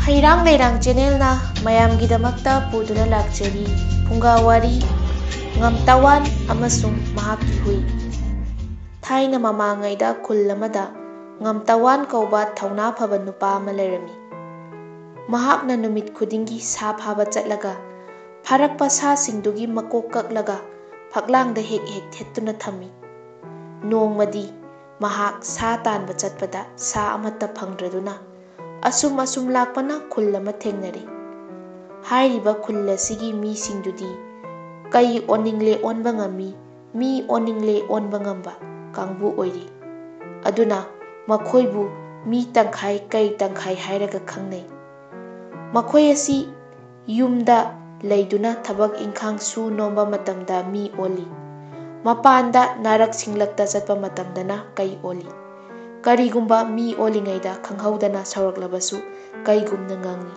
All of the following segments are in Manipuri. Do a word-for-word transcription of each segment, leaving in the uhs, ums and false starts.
ꯍꯩꯔꯥꯡ ꯂꯩꯔꯥꯡ ꯆꯦꯅꯦꯜꯅ ꯃꯌꯥꯝꯒꯤꯗꯃꯛꯇ ꯄꯨꯗꯨꯅ ꯂꯥꯛꯆꯔꯤ ꯐꯨꯡꯒꯥ ꯋꯥꯔꯤ, ꯉꯝꯇꯥꯋꯥꯟ ꯑꯃꯁꯨꯡ ꯃꯍꯥꯛꯀꯤ ꯍꯨꯏ꯫ ꯊꯥꯏꯅ ꯃꯃꯥꯡꯉꯩꯗ ꯈꯨꯜ ꯑꯃꯗ ꯉꯝꯇꯥꯋꯥꯟ ꯀꯧꯕ ꯊꯧꯅꯥ ꯐꯕ ꯅꯨꯄꯥ ꯑꯃ ꯂꯩꯔꯝꯃꯤ꯫ ꯃꯍꯥꯛꯅ ꯅꯨꯃꯤꯠ ꯈꯨꯗꯤꯡꯒꯤ ꯁꯥ ꯐꯥꯕ ꯆꯠꯂꯒ ꯐꯥꯔꯛꯄ ꯁꯥꯁꯤꯡꯗꯨꯒꯤ ꯃꯀꯣꯛ ꯀꯛꯂꯒ ꯐꯛꯂꯥꯡꯗ ꯍꯦꯛ ꯍꯦꯛ ꯊꯦꯠꯇꯨꯅ ꯊꯝꯃꯤ꯫ ꯅꯣꯡꯃꯗꯤ ꯃꯍꯥꯛ ꯁꯥ ꯇꯥꯟꯕ ꯆꯠꯄꯗ ꯁꯥ ꯑꯃꯠꯇ ꯐꯪꯗ꯭ꯔꯗꯨꯅ ꯑꯁꯨꯝ ꯑꯁꯨꯝ ꯂꯥꯛꯄꯅ ꯈꯨꯜ ꯑꯃ ꯊꯦꯡꯅꯔꯦ꯫ ꯍꯥꯏꯔꯤꯕ ꯈꯨꯜ ꯑꯁꯤꯒꯤ ꯃꯤꯁꯤꯡꯗꯨꯗꯤ ꯀꯩ ꯑꯣꯟꯅꯤꯡꯂꯦ ꯑꯣꯟꯕ ꯉꯝꯃꯤ, ꯃꯤ ꯑꯣꯟꯅꯤꯡꯂꯦ ꯑꯣꯟꯕ ꯉꯝꯕ ꯀꯥꯡꯕꯨ ꯑꯣꯏꯔꯤ꯫ ꯑꯗꯨꯅ ꯃꯈꯣꯏꯕꯨ ꯃꯤ ꯇꯪꯈꯥꯏ ꯀꯩ ꯇꯪꯈꯥꯏ ꯍꯥꯏꯔꯒ ꯈꯪꯅꯩ꯫ ꯃꯈꯣꯏ ꯑꯁꯤ ꯌꯨꯝꯗ ꯂꯩꯗꯨꯅ ꯊꯕꯛ ꯏꯪꯈꯥꯡ ꯁꯨ ꯅꯣꯝꯕ ꯃꯇꯝꯗ ꯃꯤ ꯑꯣꯜꯂꯤ꯫ ꯃꯄꯥꯟꯗ ꯅꯥꯔꯛ ꯁꯤꯡꯂꯛꯇ ꯆꯠꯄ ꯃꯇꯝꯗꯅ ꯀꯩ ꯑꯣꯜꯂꯤ꯫ ꯀꯔꯤꯒꯨꯝꯕ ꯃꯤ ꯑꯣꯜꯂꯤꯉꯩꯗ ꯈꯪꯍꯧꯗꯅ ꯁꯧꯔꯛꯂꯕꯁꯨ ꯀꯩꯒꯨꯝꯅ ꯉꯪꯉꯤ꯫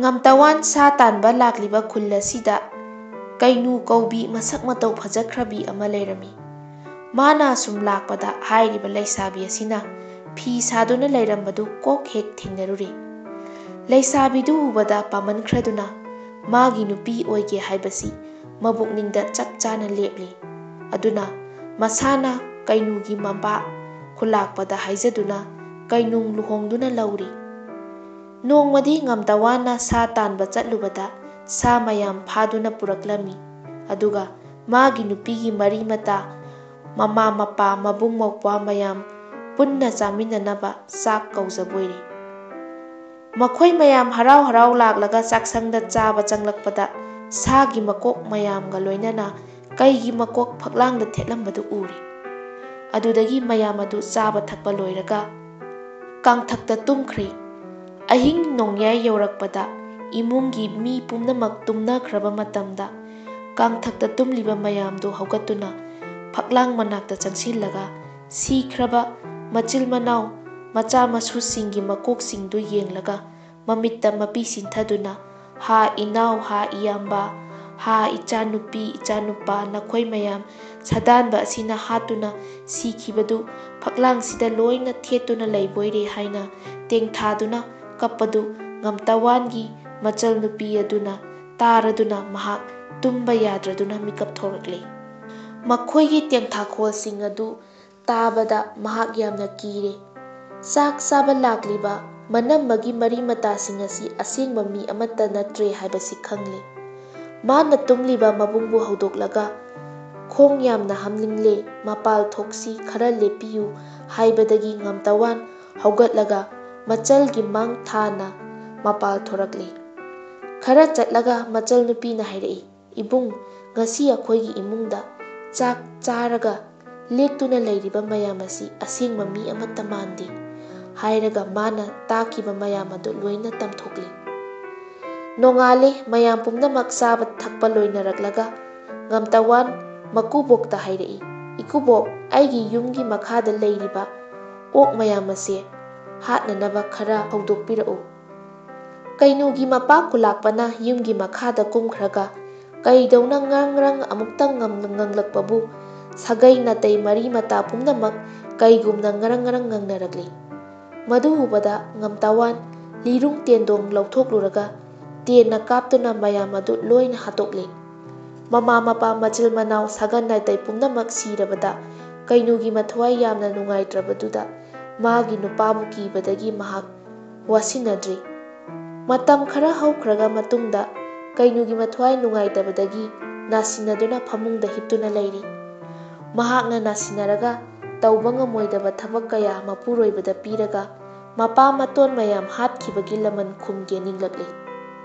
ꯉꯝꯇꯋꯥꯟ ꯁꯥ ꯇꯥꯟꯕ ꯂꯥꯛꯂꯤꯕ ꯈꯨꯜ ꯑꯁꯤꯗ ꯀꯩꯅꯨ ꯀꯧꯕꯤ ꯃꯁꯛ ꯃꯇꯧ ꯐꯖꯈ꯭ꯔꯕꯤ ꯑꯃ ꯂꯩꯔꯝꯃꯤ꯫ ꯃꯥꯅ ꯑꯁꯨꯝ ꯂꯥꯛꯄꯗ ꯍꯥꯏꯔꯤꯕ ꯂꯩꯁꯥꯕꯤ ꯑꯁꯤꯅ ꯐꯤ ꯁꯥꯗꯨꯅ ꯂꯩꯔꯝꯕꯗꯨ ꯀꯣꯛ ꯍꯦꯛ ꯊꯦꯡꯅꯔꯨꯔꯦ꯫ ꯂꯩꯁꯥꯕꯤꯗꯨ ꯎꯕꯗ ꯄꯥꯝꯃꯟꯈ꯭ꯔꯗꯨꯅ ꯃꯥꯒꯤ ꯅꯨꯄꯤ ꯑꯣꯏꯒꯦ ꯍꯥꯏꯕꯁꯤ ꯃꯕꯨꯛꯅꯤꯡꯗ ꯆꯞ ꯆꯥꯅ ꯂꯦꯞꯂꯤ꯫ ꯑꯗꯨꯅ ꯃꯁꯥꯅ ꯀꯩꯅꯨꯒꯤ ꯃꯄꯥ ꯈꯨꯂꯥꯛꯄꯗ ꯍꯥꯏꯖꯗꯨꯅ ꯀꯩꯅꯨꯡ ꯂꯨꯍꯣꯡꯗꯨꯅ ꯂꯧꯔꯤ꯫ ꯅꯣꯡꯃꯗꯤ ꯉꯝꯇꯋꯥꯟꯅ ꯁꯥ ꯇꯥꯟꯕ ꯆꯠꯂꯨꯕꯗ ꯁꯥ ꯃꯌꯥꯝ ꯐꯥꯗꯨꯅ ꯄꯨꯔꯛꯂꯝꯃꯤ꯫ ꯑꯗꯨꯒ ꯃꯥꯒꯤ ꯅꯨꯄꯤꯒꯤ ꯃꯔꯤ ꯃꯇꯥ, ꯃꯃꯥ ꯃꯄꯥ, ꯃꯕꯨꯡ ꯃꯧꯄ꯭ꯋꯥ ꯃꯌꯥꯝ ꯄꯨꯟꯅ ꯆꯥꯃꯤꯟꯅꯅꯕ ꯆꯥꯛ ꯀꯧꯖꯕꯣꯏꯔꯦ꯫ ꯃꯈꯣꯏ ꯃꯌꯥꯝ ꯍꯔꯥꯎ ꯍꯔꯥꯎ ꯂꯥꯛꯂꯒ ꯆꯥꯛꯁꯪꯗ ꯆꯥꯕ ꯆꯪꯂꯛꯄꯗ ꯁꯥꯒꯤ ꯃꯀꯣꯛ ꯃꯌꯥꯝꯒ ꯂꯣꯏꯅꯅ ꯀꯩꯒꯤ ꯃꯀꯣꯛ ꯐꯛꯂꯥꯡꯗ ꯊꯦꯠꯂꯝꯕꯗꯨ ꯎꯔꯦ꯫ ꯑꯗꯨꯗꯒꯤ ꯃꯌꯥꯝ ꯑꯗꯨ ꯆꯥꯕ ꯊꯛꯄ ꯂꯣꯏꯔꯒ ꯀꯥꯡꯊꯛꯇ ꯇꯨꯝꯈ꯭ꯔꯦ꯫ ꯑꯍꯤꯡ ꯅꯣꯡꯌꯥꯏ ꯌꯧꯔꯛꯄꯗ ꯏꯃꯨꯡꯒꯤ ꯃꯤ ꯄꯨꯝꯅꯃꯛ ꯇꯨꯝꯅꯈ꯭ꯔꯕ ꯃꯇꯝꯗ ꯀꯥꯡꯊꯛꯇ ꯇꯨꯝꯂꯤꯕ ꯃꯌꯥꯝꯗꯨ ꯍꯧꯒꯠꯇꯨꯅ ꯐꯛꯂꯥꯡ ꯃꯅꯥꯛꯇ ꯆꯪꯁꯤꯜꯂꯒ ꯁꯤꯈ꯭ꯔꯕ ꯃꯆꯤꯜ ꯃꯅꯥꯎ ꯃꯆꯥ ꯃꯁꯨꯁꯤꯡꯒꯤ ꯃꯀꯣꯛꯁꯤꯡꯗꯨ ꯌꯦꯡꯂꯒ ꯃꯃꯤꯠꯇ ꯃꯄꯤ ꯁꯤꯟꯊꯗꯨꯅ "ꯍꯥ ꯏꯅꯥꯎ, ꯍꯥ ꯏꯌꯥꯝꯕ, "ꯍꯥ, ꯏꯆꯥꯅꯨꯄꯤ, ꯏꯆꯥꯅꯨꯄꯥ, ꯅꯈꯣꯏ ꯃꯌꯥꯝ ꯁꯥꯗꯥꯟꯕ ꯑꯁꯤꯅ ꯍꯥꯠꯇꯨꯅ ꯁꯤꯈꯤꯕꯗꯨ ꯐꯛꯂꯥꯡꯁꯤꯗ ꯂꯣꯏꯅ ꯊꯦꯠꯇꯨꯅ ꯂꯩꯕꯣꯏꯔꯦ" ꯍꯥꯏꯅ ꯇꯦꯡꯊꯥꯗꯨꯅ ꯀꯞꯄꯗꯨ ꯉꯝꯇꯋꯥꯟꯒꯤ ꯃꯆꯜ ꯅꯨꯄꯤ ꯑꯗꯨꯅ ꯇꯥꯔꯗꯨꯅ ꯃꯍꯥꯛ ꯇꯨꯝꯕ ꯌꯥꯗ꯭ꯔꯗꯨꯅ ꯃꯤꯀꯞ ꯊꯣꯛꯂꯛꯂꯦ꯫ ꯃꯈꯣꯏꯒꯤ ꯇꯦꯡꯊꯥꯈꯣꯜꯁꯤꯡ ꯑꯗꯨ ꯇꯥꯕꯗ ꯃꯍꯥꯛ ꯌꯥꯝꯅ ꯀꯤꯔꯦ꯫ ꯆꯥꯛ ꯆꯥꯕ ꯂꯥꯛꯂꯤꯕ ꯃꯅꯝꯃꯒꯤ ꯃꯔꯤ ꯃꯇꯥꯁꯤꯡ ꯑꯁꯤ ꯑꯁꯦꯡꯕ ꯃꯤ ꯑꯃꯠꯇ ꯅꯠꯇ꯭ꯔꯦ ꯍꯥꯏꯕꯁꯤ ꯈꯪꯂꯦ꯫ ꯃꯥꯅ ꯇꯨꯝꯂꯤꯕ ꯃꯕꯨꯡꯕꯨ ꯍꯧꯗꯣꯛꯂꯒ, "ꯈꯣꯡ ꯌꯥꯝꯅ ꯍꯥꯝꯅꯤꯡꯂꯦ, ꯃꯄꯥꯜ ꯊꯣꯛꯁꯤ, ꯈꯔ ꯂꯦꯞꯄꯤꯌꯨ" ꯍꯥꯏꯕꯗꯒꯤ ꯉꯝꯇꯋꯥꯟ ꯍꯧꯒꯠꯂꯒ ꯃꯆꯜꯒꯤ ꯃꯥꯡ ꯊꯥꯅ ꯃꯄꯥꯜ ꯊꯣꯔꯛꯂꯦ꯫ ꯈꯔ ꯆꯠꯂꯒ ꯃꯆꯜ ꯅꯨꯄꯤꯅ ꯍꯥꯏꯔꯛꯏ, "ꯏꯕꯨꯡ, ꯉꯁꯤ ꯑꯩꯈꯣꯏꯒꯤ ꯏꯃꯨꯡꯗ ꯆꯥꯛ ꯆꯥꯔꯒ ꯂꯦꯛꯇꯨꯅ ꯂꯩꯔꯤꯕ ꯃꯌꯥꯝ ꯑꯁꯤ ꯑꯁꯦꯡꯕ ꯃꯤ ꯑꯃꯠꯇ ꯃꯥꯟꯗꯦ" ꯍꯥꯏꯔꯒ ꯃꯥꯅ ꯇꯥꯈꯤꯕ ꯃꯌꯥꯝ ꯑꯗꯨ ꯂꯣꯏꯅ ꯇꯝꯊꯣꯛꯂꯤ꯫ ꯅꯣꯡꯉꯥꯜꯂꯦ, ꯃꯌꯥꯝ ꯄꯨꯝꯅꯃꯛ ꯆꯥꯕ ꯊꯛꯄ ꯂꯣꯏꯅꯔꯛꯂꯒ ꯉꯝꯇꯋꯥꯟ ꯃꯀꯨꯕꯣꯛꯇ ꯍꯥꯏꯔꯛꯏ, "ꯏꯀꯨꯕꯣꯛ, ꯑꯩꯒꯤ ꯌꯨꯝꯒꯤ ꯃꯈꯥꯗ ꯂꯩꯔꯤꯕ ꯑꯣꯛ ꯃꯌꯥꯝ ꯑꯁꯦ ꯍꯥꯠꯅꯅꯕ ꯈꯔ ꯍꯧꯗꯣꯛꯄꯤꯔꯛꯎ"꯫ ꯀꯩꯅꯨꯒꯤ ꯃꯄꯥ ꯈꯨꯂꯥꯛꯄꯅ ꯌꯨꯝꯒꯤ ꯃꯈꯥꯗ ꯀꯨꯝꯈ꯭ꯔꯒ ꯀꯩꯗꯧꯅ ꯉ꯭ꯔꯪ ꯉ꯭ꯔꯪ ꯑꯃꯨꯛꯇꯪ ꯉꯝ-, ꯉꯪꯂꯛꯄꯕꯨ ꯁꯥꯒꯩ ꯅꯥꯇꯩ ꯃꯔꯤ ꯃꯇꯥ ꯄꯨꯝꯅꯃꯛ ꯀꯩꯒꯨꯝꯅ ꯉ꯭ꯔꯪ ꯉ꯭ꯔꯪ ꯉꯪꯅꯔꯛꯂꯤ꯫ ꯃꯗꯨ ꯎꯕꯗ ꯉꯝꯇꯋꯥꯟ ꯂꯤꯔꯨꯡ ꯇꯦꯟꯗꯣꯡ ꯂꯧꯊꯣꯛꯂꯨꯔꯒ ꯇꯦꯟꯅ ꯀꯥꯞꯇꯨꯅ ꯃꯌꯥꯝ ꯑꯗꯨ ꯂꯣꯏꯅ ꯍꯥꯠꯇꯣꯛꯂꯦ꯫ ꯃꯃꯥ ꯃꯄꯥ ꯃꯆꯤꯜ ꯃꯅꯥꯎ ꯁꯥꯒꯟ ꯅꯥꯇꯩ ꯄꯨꯝꯅꯃꯛ ꯁꯤꯔꯕꯗ ꯀꯩꯅꯨꯒꯤ ꯃꯊ꯭ꯋꯥꯏ ꯌꯥꯝꯅ ꯅꯨꯡꯉꯥꯏꯇ꯭ꯔꯕꯗꯨꯗ ꯃꯥꯒꯤ ꯅꯨꯄꯥꯕꯨ ꯀꯤꯕꯗꯒꯤ ꯃꯍꯥꯛ ꯋꯥꯁꯤꯟꯅꯗ꯭ꯔꯤ꯫ ꯃꯇꯝ ꯈꯔ ꯍꯧꯈ꯭ꯔꯒ ꯃꯇꯨꯡꯗ ꯀꯩꯅꯨꯒꯤ ꯃꯊ꯭ꯋꯥꯏ ꯅꯨꯡꯉꯥꯏꯇꯕꯗꯒꯤ ꯅꯥꯁꯤꯟꯅꯗꯨꯅ ꯐꯃꯨꯡꯗ ꯍꯤꯞꯇꯨꯅ ꯂꯩꯔꯤ꯫ ꯃꯍꯥꯛꯅ ꯅꯥꯁꯤꯟꯅꯔꯒ ꯇꯧꯕ ꯉꯝꯃꯣꯏꯗꯕ ꯊꯕꯛ ꯀꯌꯥ ꯃꯄꯨꯔꯣꯏꯕꯗ ꯄꯤꯔꯒ ꯃꯄꯥ ꯃꯇꯣꯟ ꯃꯌꯥꯝ ꯍꯥꯠꯈꯤꯕꯒꯤ ꯂꯃꯟ ꯈꯨꯝꯒꯦ ꯅꯤꯡꯂꯛꯂꯤ꯫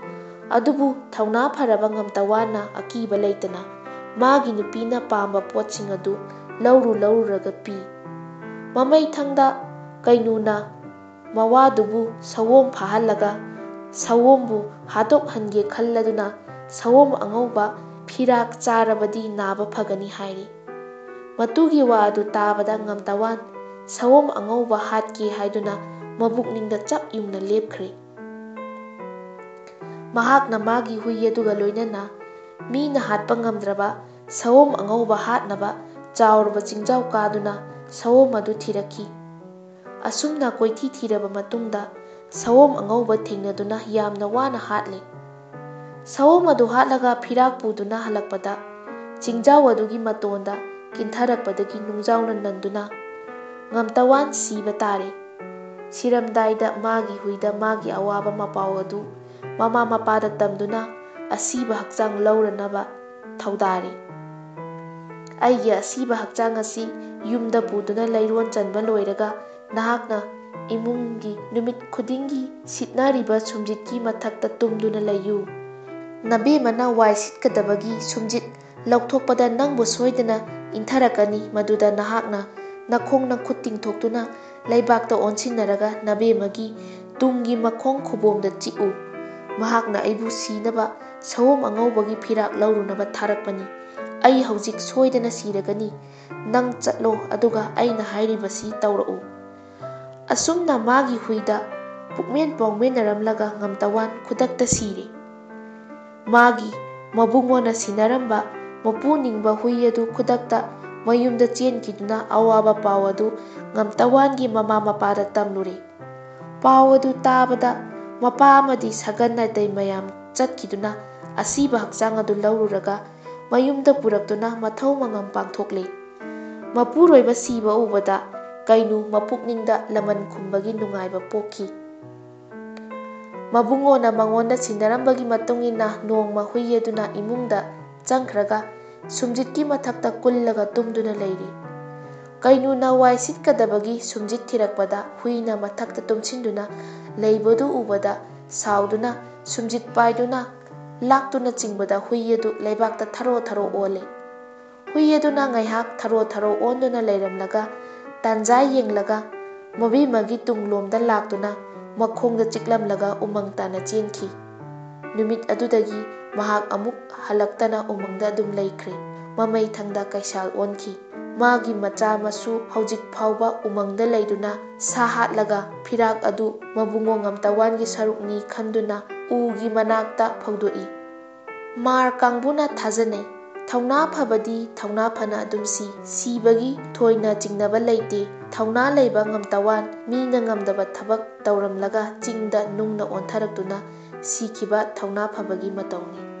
ꯑꯗꯨꯕꯨ ꯊꯧꯅꯥ ꯐꯔꯕ ꯉꯝꯇꯋꯥꯟꯅ ꯑꯀꯤꯕ ꯂꯩꯇꯅ ꯃꯥꯒꯤ ꯅꯨꯄꯤꯅ ꯄꯥꯝꯕ ꯄꯣꯠꯁꯤꯡ ꯑꯗꯨ ꯂꯧꯔꯨ ꯂꯧꯔꯨꯔꯒ ꯄꯤ꯫ ꯃꯃꯩꯊꯪꯗ ꯀꯩꯅꯨꯅ ꯃꯋꯥꯗꯨꯕꯨ ꯁꯑꯣꯝ ꯐꯥꯍꯜꯂꯒ ꯁꯑꯣꯝꯕꯨ ꯍꯥꯠꯇꯣꯛꯍꯟꯒꯦ ꯈꯜꯂꯗꯨꯅ ꯁꯑꯣꯝ ꯑꯉꯧꯕ ꯐꯤꯔꯥꯛ ꯆꯥꯔꯕꯗꯤ ꯅꯥꯕ ꯐꯒꯅꯤ ꯍꯥꯏꯔꯤ꯫ ꯃꯇꯨꯒꯤ ꯋꯥ ꯑꯗꯨ ꯇꯥꯕꯗ ꯉꯝꯇꯋꯥꯟ ꯁꯑꯣꯝ ꯑꯉꯧꯕ ꯍꯥꯠꯀꯦ ꯍꯥꯏꯗꯨꯅ ꯃꯕꯨꯛꯅꯤꯡꯗ ꯆꯞ ꯌꯨꯡꯅ ꯂꯦꯞꯈ꯭ꯔꯦ꯫ ꯃꯍꯥꯛꯅ ꯃꯥꯒꯤ ꯍꯨꯏ ꯑꯗꯨꯒ ꯂꯣꯏꯅꯅ ꯃꯤꯅ ꯍꯥꯠꯄ ꯉꯝꯗ꯭ꯔꯕ ꯁꯑꯣꯝ ꯑꯉꯧꯕ ꯍꯥꯠꯅꯕ ꯆꯥꯎꯔꯕ ꯆꯤꯡꯖꯥꯎ ꯀꯥꯗꯨꯅ ꯁꯑꯣꯝ ꯑꯗꯨ ꯊꯤꯔꯛꯈꯤ꯫ ꯑꯁꯨꯝꯅ ꯀꯣꯏꯊꯤ ꯊꯤꯔꯕ ꯃꯇꯨꯡꯗ ꯁꯑꯣꯝ ꯑꯉꯧꯕ ꯊꯦꯡꯅꯗꯨꯅ ꯌꯥꯝꯅ ꯋꯥꯅ ꯍꯥꯠꯂꯦ꯫ ꯁꯑꯣꯝ ꯑꯗꯨ ꯍꯥꯠꯂꯒ ꯐꯤꯔꯥꯛ ꯄꯨꯗꯨꯅ ꯍꯜꯂꯛꯄꯗ ꯆꯤꯡꯖꯥꯎ ꯑꯗꯨꯒꯤ ꯃꯇꯣꯟꯗ ꯀꯤꯟꯊꯔꯛꯄꯗꯒꯤ ꯅꯨꯡꯖꯥꯎꯅ ꯅꯟꯗꯨꯅ ꯉꯝꯇꯋꯥꯟ ꯁꯤꯕ ꯇꯥꯔꯦ꯫ ꯁꯤꯔꯝꯗꯥꯏꯗ ꯃꯥꯒꯤ ꯍꯨꯏꯗ ꯃꯥꯒꯤ ꯑꯋꯥꯕ ꯃꯄꯥꯎ ꯑꯗꯨ ꯃꯃꯥ ꯃꯄꯥꯗ ꯇꯝꯗꯨꯅ ꯑꯁꯤꯕ ꯍꯛꯆꯥꯡ ꯂꯧꯔꯅꯕ ꯊꯧꯗꯥꯔꯤ꯫ ꯑꯩꯒꯤ ꯑꯁꯤꯕ ꯍꯛꯆꯥꯡ ꯑꯁꯤ ꯌꯨꯝꯗ ꯄꯨꯗꯨꯅ ꯂꯩꯔꯣꯟ ꯆꯟꯕ ꯂꯣꯏꯔꯒ ꯅꯍꯥꯛꯅ ꯏꯃꯨꯡꯒꯤ ꯅꯨꯃꯤꯠ ꯈꯨꯗꯤꯡꯒꯤ ꯁꯤꯠꯅꯔꯤꯕ ꯁꯨꯝꯖꯤꯠꯀꯤ ꯃꯊꯛꯇ ꯇꯨꯝꯗꯨꯅ ꯂꯩꯌꯨ꯫ ꯅꯕꯦꯝꯃꯅ ꯋꯥꯏ ꯁꯤꯠꯀꯗꯕꯒꯤ ꯁꯨꯝꯖꯤꯠ ꯂꯧꯊꯣꯛꯄꯗ ꯅꯪꯕꯨ ꯁꯣꯏꯗꯅ ꯏꯟꯊꯔꯛꯀꯅꯤ꯫ ꯃꯗꯨꯗ ꯅꯍꯥꯛꯅ ꯅꯈꯣꯡ ꯅꯈꯨꯠ ꯇꯤꯡꯊꯣꯛꯇꯨꯅ ꯂꯩꯕꯥꯛꯇ ꯑꯣꯟꯁꯤꯟꯅꯔꯒ ꯅꯕꯦꯝꯃꯒꯤ ꯇꯨꯡꯒꯤ ꯃꯈꯣꯡ ꯈꯨꯕꯣꯝꯗ ꯆꯤꯛꯎ꯫ ꯃꯍꯥꯛꯅ ꯑꯩꯕꯨ ꯁꯤꯅꯕ ꯁꯑꯣꯝ ꯑꯉꯧꯕꯒꯤ ꯐꯤꯔꯥꯛ ꯂꯧꯔꯨꯅꯕ ꯊꯥꯔꯛꯄꯅꯤ꯫ ꯑꯩ ꯍꯧꯖꯤꯛ ꯁꯣꯏꯗꯅ ꯁꯤꯔꯒꯅꯤ꯫ ꯅꯪ ꯆꯠꯂꯣ, ꯑꯗꯨꯒ ꯑꯩꯅ ꯍꯥꯏꯔꯤꯕꯁꯤ ꯇꯧꯔꯛꯎ꯫ ꯑꯁꯨꯝꯅ ꯃꯥꯒꯤ ꯍꯨꯏꯗ ꯄꯨꯛꯃꯦꯟ ꯄꯥꯎꯃꯦꯟꯅꯔꯝꯂꯒ ꯉꯝꯇꯋꯥꯟ ꯈꯨꯗꯛꯇ ꯁꯤꯔꯦ꯫ ꯃꯥꯒꯤ ꯃꯕꯨꯡꯉꯣꯅ ꯁꯤꯟꯅꯔꯝꯕ ꯃꯄꯨ ꯅꯤꯡꯕ ꯍꯨꯏ ꯑꯗꯨ ꯈꯨꯗꯛꯇ ꯃꯌꯨꯝꯗ ꯆꯦꯟꯈꯤꯗꯨꯅ ꯑꯋꯥꯕ ꯄꯥꯎ ꯑꯗꯨ ꯉꯝꯇꯋꯥꯟꯒꯤ ꯃꯃꯥ ꯃꯄꯥꯗ ꯇꯝꯂꯨꯔꯦ꯫ ꯄꯥꯎ ꯑꯗꯨ ꯇꯥꯕꯗ ꯃꯄꯥ ꯑꯃꯗꯤ ꯁꯒꯟ ꯅꯥꯇꯩ ꯃꯌꯥꯝ ꯆꯠꯈꯤꯗꯨꯅ ꯑꯁꯤꯕ ꯍꯛꯆꯥꯡ ꯑꯗꯨ ꯂꯧꯔꯨꯔꯒ ꯃꯌꯨꯝꯗ ꯄꯨꯔꯛꯇꯨꯅ ꯃꯊꯧ ꯃꯉꯝ ꯄꯥꯡꯊꯣꯛꯂꯦ꯫ ꯃꯄꯨꯔꯣꯏꯕ ꯁꯤꯕ ꯎꯕꯗ ꯀꯩꯅꯨ ꯃꯄꯨꯛꯅꯤꯡꯗ ꯂꯃꯟ ꯈꯨꯝꯕꯒꯤ ꯅꯨꯡꯉꯥꯏꯕ ꯄꯣꯛꯈꯤ꯫ ꯃꯕꯨꯡꯉꯣꯅ ꯃꯉꯣꯟꯗ ꯁꯤꯟꯅꯔꯝꯕꯒꯤ ꯃꯇꯨꯡ ꯏꯟꯅ ꯅꯣꯡꯃ ꯍꯨꯏ ꯑꯗꯨꯅ ꯏꯃꯨꯡꯗ ꯆꯪꯈ꯭ꯔꯒ ꯁꯨꯝꯖꯤꯠꯀꯤ ꯃꯊꯛꯇ ꯀꯨꯜꯂꯒ ꯇꯨꯝꯗꯨꯅ ꯂꯩꯔꯤ꯫ ꯀꯩꯅꯨꯅ ꯋꯥꯏ ꯁꯤꯠꯀꯗꯕꯒꯤ ꯁꯨꯝꯖꯤꯠ ꯊꯤꯔꯛꯄꯗ ꯍꯨꯏꯅ ꯃꯊꯛꯇ ꯇꯨꯝꯁꯤꯟꯗꯨꯅ ꯂꯩꯕꯗꯨ ꯎꯕꯗ ꯁꯥꯎꯗꯨꯅ ꯁꯨꯝꯖꯤꯠ ꯄꯥꯏꯗꯨꯅ ꯂꯥꯛꯇꯨꯅ ꯆꯤꯡꯕꯗ ꯍꯨꯏ ꯑꯗꯨ ꯂꯩꯕꯥꯛꯇ ꯊꯔꯣ ꯊꯔꯣ ꯑꯣꯜꯂꯦ꯫ ꯍꯨꯏ ꯑꯗꯨꯅ ꯉꯥꯏꯍꯥꯛ ꯊꯔꯣ ꯊꯔꯣ ꯑꯣꯟꯗꯨꯅ ꯂꯩꯔꯝꯂꯒ ꯇꯥꯟꯖꯥ ꯌꯦꯡꯂꯒ ꯃꯕꯦꯝꯃꯒꯤ ꯇꯨꯡꯂꯣꯝꯗ ꯂꯥꯛꯇꯨꯅ ꯃꯈꯣꯡꯗ ꯆꯤꯛꯂꯝꯂꯒ ꯎꯃꯪ ꯇꯥꯅ ꯆꯦꯟꯈꯤ꯫ ꯅꯨꯃꯤꯠ ꯑꯗꯨꯗꯒꯤ ꯃꯍꯥꯛ ꯑꯃꯨꯛ ꯍꯜꯂꯛꯇꯅ ꯎꯃꯪꯗ ꯑꯗꯨꯝ ꯂꯩꯈ꯭ꯔꯦ꯫ ꯃꯃꯩ ꯊꯪꯗ ꯀꯩꯁꯥꯜ ꯑꯣꯟꯈꯤ꯫ ꯃꯥꯒꯤ ꯃꯆꯥ ꯃꯁꯨ ꯍꯧꯖꯤꯛ ꯐꯥꯎꯕ ꯎꯃꯪꯗ ꯂꯩꯗꯨꯅ ꯁꯥ ꯍꯥꯠꯂꯒ ꯐꯤꯔꯥꯛ ꯑꯗꯨ ꯃꯕꯨꯡꯉꯣ ꯉꯝꯇꯋꯥꯟꯒꯤ ꯁꯔꯨꯛꯅꯤ ꯈꯟꯗꯨꯅ ꯎꯒꯤ ꯃꯅꯥꯛꯇ ꯐꯧꯗꯣꯛꯏ꯫ ꯃꯥꯔ ꯀꯥꯡꯕꯨꯅ ꯊꯥꯖꯅꯩ꯫ ꯊꯧꯅꯥ ꯐꯕꯗꯤ ꯊꯧꯅꯥ ꯐꯅ ꯑꯗꯨꯝ ꯁꯤ꯫ ꯁꯤꯕꯒꯤ ꯊꯣꯏꯅ ꯆꯤꯡꯅꯕ ꯂꯩꯇꯦ꯫ ꯊꯧꯅꯥ ꯂꯩꯕ ꯉꯝꯇꯋꯥꯟ, ꯃꯤꯅ ꯉꯝꯗꯕ ꯊꯕꯛ ꯇꯧꯔꯝꯂꯒ ꯆꯤꯡꯗ ꯅꯨꯡꯅ ꯑꯣꯟꯊꯔꯛꯇꯨꯅ ꯁꯤꯈꯤꯕ ꯊꯧꯅꯥ ꯐꯕꯒꯤ ꯃꯇꯧꯅꯤ꯫